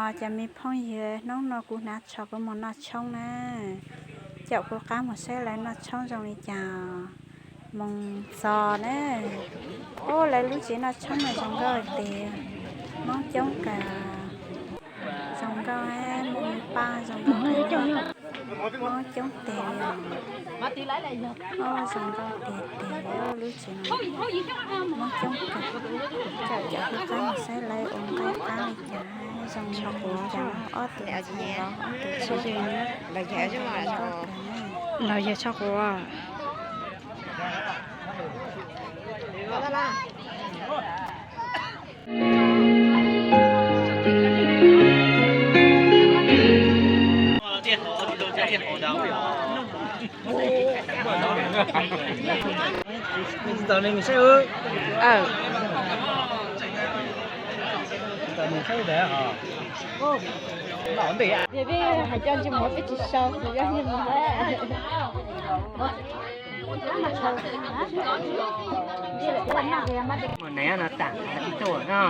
Cov me phooj ywg, hnub no kuv hnav tsho kuv mus noj tshoob na. Caum kuv qab mus saib lawv noj tshoob zoo li cas. Mus txog na. Ub, lawv lub tsev noj tshoob no zoo nkauj tiag. Hmoob coob kawg. Zoo nkauj, muaj me paj zoo nkauj, Hmoob coob tiag. Ub, zoo nkauj tiag tiag, lub tsev no Hmoob coob kawg. Caum caum kuv qab mus saib lawv ua nqaij qab li cas, zoo li cas, ob tug ntxhais los ob tug tshaj. Los yog tshaj quav. Tias peb hais cov ntsej muag peb tsis sau, yog ntsej muag. Mus nais no tam tsis tuaj no.